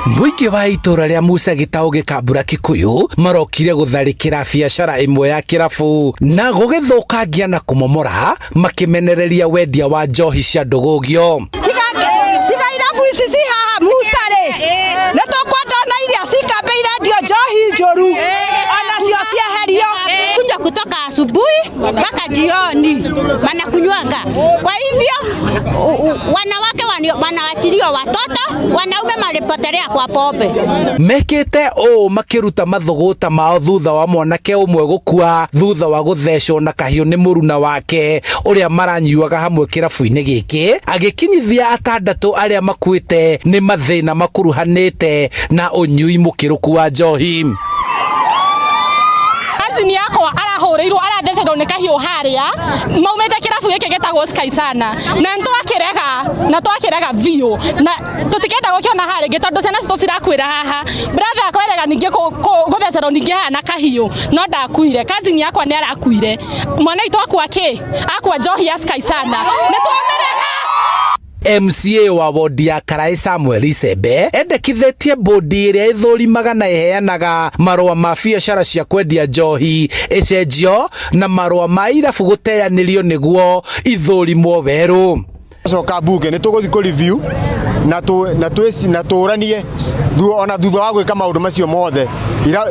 Mũingĩ wa itũra rĩa Musa Gĩtaũ Gĩkambura Kikuyu marokire gũtharĩkĩra biacara ĩmwe ya kĩrabu na gũgĩthũkangia na kũmomora makĩmenereria wendia wa njohi cia ndũgũgio. Tiga irabu ici ci haha Musa rĩ, nĩ tũkwenda ona iria cikambĩire ndio njohi njũru onacio cieherio. Kunywa kutoka asubuhi mpaka jioni wanakunywanga. Kwa hivyo wanawake wanawachiliwa watoto, wanaume walipotelea kwa pombe. Mekĩte ũũ makĩruta mathũgũta mao thutha wa mwanake ũmwe gũkua thutha wa gũthecwo na kahiũ nĩ mũruna wake ũrĩa maranyuaga hamwe kĩrabu-inĩ gĩkĩ, agĩkinyithia atandatũ arĩa makuĩte nĩ mathĩna makuruhanĩte na ũnyui mũkĩrũku wa njohi. Cousin yakwa arahũrĩirwo, arathecerwo nĩ kahiũ harĩa maumĩte kĩrabu gĩkĩ gĩtagwo Sky Sana, na nĩtwakĩrega na twakĩrega biũ na tũtikenda gũkĩona haha rĩngĩ tondũ ciana citũ cirakuĩra haha. Brother yakwa erega ningĩ gũthecerwo ningĩ haha na kahiũ no ndakuire. Cousin yakwa nĩ arakuire, mwana witũ akua kĩ akua njohi ya Sky Sana, nĩ twamĩrega. MCA wa wodi ya Karai Samuel Icembe endekithĩtie bodi ĩrĩa ĩthũrimaga na ĩheanaga marũa ma biacara cia kwendia njohi ĩcenjio na marũa ma irabu gũteanĩrio nĩguo ithũrimwo werũ. Coka bunge nĩ tũgũthiĩ kũ review na tũ na twĩci na tũranie ona thutha wa gwĩka maũndũ macio mothe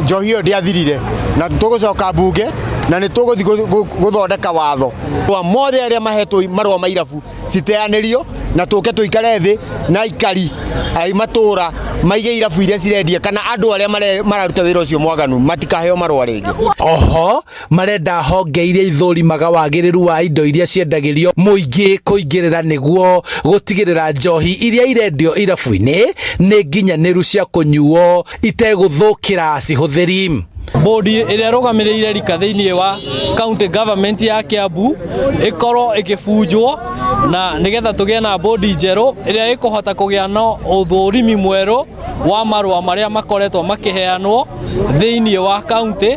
njohi ĩyo ndĩathirire, na tũgũcoka bunge na nĩ tũgũthiĩ gũthondeka watho wa mothe arĩa mahetwo marũa ma irabu citeanĩrio, na tũke tũikare thĩ na aikari a matũra maige irabu iria cirendia kana andũ arĩa mararuta wĩra ũcio mwaganu matikaheo marũa rĩngĩ. Oho marenda honge iria ithũrimaga wagĩrĩru wa indo iria ciendagĩrio mũingĩ kũingĩrĩra nĩguo gũtigĩrĩra njohi iria irendio irabu-inĩ nĩ nginyanĩru cia kũnyuo itegũthũkĩra cihũthĩri. Bodi ĩrĩa ĩrũgamĩrĩire rika thĩinĩ wa county government ya Kiambu ĩkorwo ĩgĩbunjwo na nĩgetha tũgĩe na bodi njerũ ĩrĩa ĩkũhota kũgĩa na ũthũrimi mwerũ wa marũa marĩa makoretwo makĩheanwo thĩinĩ wa county,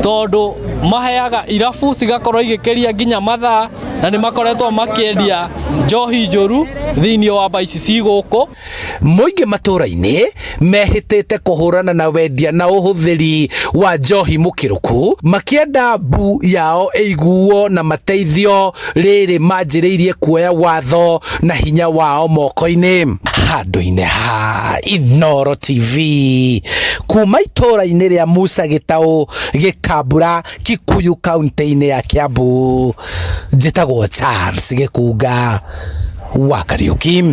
tondũ maheaga irabu cigakorwo igĩkĩria nginya mathaa na nĩ makoretwo makĩendia njohi njũru thĩinĩ wa mba ici ci gũkũ. Mũingĩ matũra-inĩ mehĩtĩte kũhũrana na wendia na ũhũthĩri wa njohi mũkĩrũku, makĩenda mbu yao ĩiguo na mateithio rĩrĩ manjĩrĩirie kuoya watho na hinya wao moko-inĩ. Handũ-inĩ ha Inooro TV kuma itũra-inĩ rĩa Musa Gĩtaũ Gĩkambura Kikuyu kaunti-inĩ ya Kiambu, njĩtagwo Charles Gĩkunga wa Kariuki.